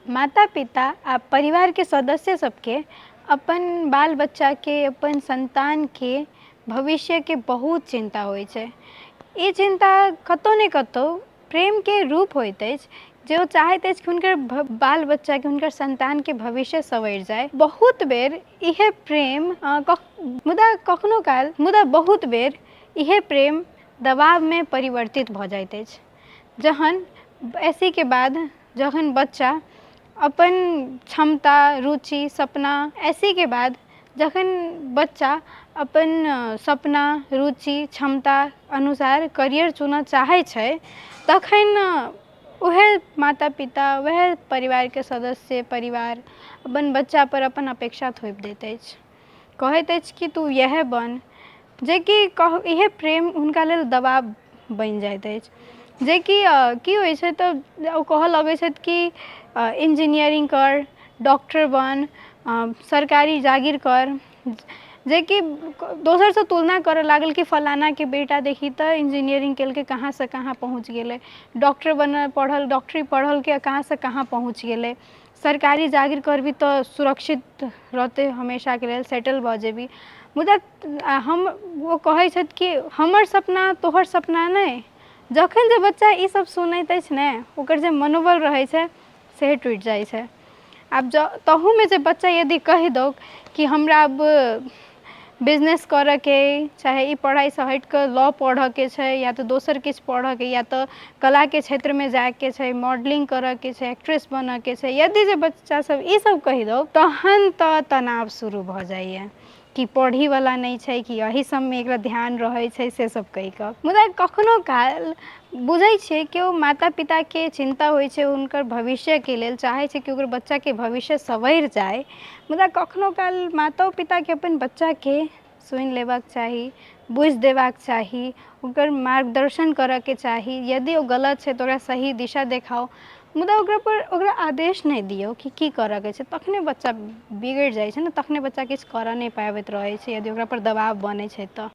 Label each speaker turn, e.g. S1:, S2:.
S1: माता पिता आ परिवारके सदस्य सबके अपन बाल बच्चाके, अपन सन्तानके भविष्यके बहुत चिन्ता होइ छै। ई चिन्ता कतौ ने कतौ प्रेमके रूप होइत अछि, जे ओ चाहैत अछि कि हुनकर बाल बच्चाके, हुनकर सन्तानके भविष्य सँवरि जाइ। बहुत बेर इएह प्रेम, मुदा कखनो काल, मुदा बहुत बेर इएह प्रेम दबावमे परिवर्तित भऽ जाइत अछि। जहन एस सी के बाद जखन बच्चा अपन क्षमता, रुचि, सपना, एस सी के बाद जखन बच्चा अपन सपना, रुचि, क्षमता अनुसार करियर चुनऽ चाहै छै, तखन वएह माता पिता, वएह परिवारके सदस्य, परिवार अपन बच्चापर अपन अपेक्षा थोपि दैत अछि, कहैत अछि कि तू इएह बन, जेकि कह इएह प्रेम हुनका लेल दबाव बनि जाइत अछि। जेकि की होइ छै तऽ ओ कहऽ लगै छथि कि इन्जीनियरिंग कर, डॉक्टर बन, सरकारी जागीर कर, जेकि दोसरसँ तुलना करऽ लागल कि फलानाके बेटा देखही तऽ इन्जीनियरिंग केलकै, कहाँसँ कहाँ पहुँच गेलै, डॉक्टर बनल पढ़ल, डॉक्टरी पढ़लकै, कहाँसँ कहाँ पहुँच गेलै, सरकारी जागीर करबिही तऽ सुरक्षित रहतै, हमेशाके लेल सेटल भऽ जेबही। मुदा हम ओ कहै छथि कि हमर सपना तोहर सपना नहि। जखन जे बच्चा ईसब सुनैत अछि ने, ओकर जे मनोबल रहै छै से टूटि जाइ छै। आब जँ ताहूमे जे बच्चा यदि कहि दौक कि हमरा आब बिजनेस करऽके अइ, चाहे ई पढ़ाइसँ हटिकऽ लॉ पढ़ऽके छै, या तऽ दोसर किछु पढ़ऽके या तऽ कलाके क्षेत्रमे जाइके छै, मॉडलिंग करऽके छै, एक्ट्रेस बनऽके छै, यदि जे बच्चा सब ईसब कहि दौ, तहन तऽ तनाव शुरू भऽ जाइए कि पढ़ैवला नहि छै, कि एहि सबमे एकरा ध्यान रहै छै, से सब कहिकऽ। मुदा कखनो काल बुझै छियै कि ओ माता पिताके चिन्ता होइ छै हुनकर भविष्यके लेल, चाहै छै कि ओकर बच्चाके भविष्य सँवरि जाइ। मुदा कखनो काल मातो पिताके अपन बच्चाके सुनि लेबाक चाही, बुझि देबाक चाही, ओकर मार्गदर्शन करऽके चाही। यदि ओ गलत छै तऽ ओकरा सही दिशा देखाउ, मुदा ओकरापर ओकरा आदेश नहि दियौ कि की करऽके छै। तखने बच्चा बिगड़ि जाइ छै ने, तखने बच्चा किछु करऽ नहि पाबैत रहै छै, यदि ओकरापर दबाव बनै छै तऽ।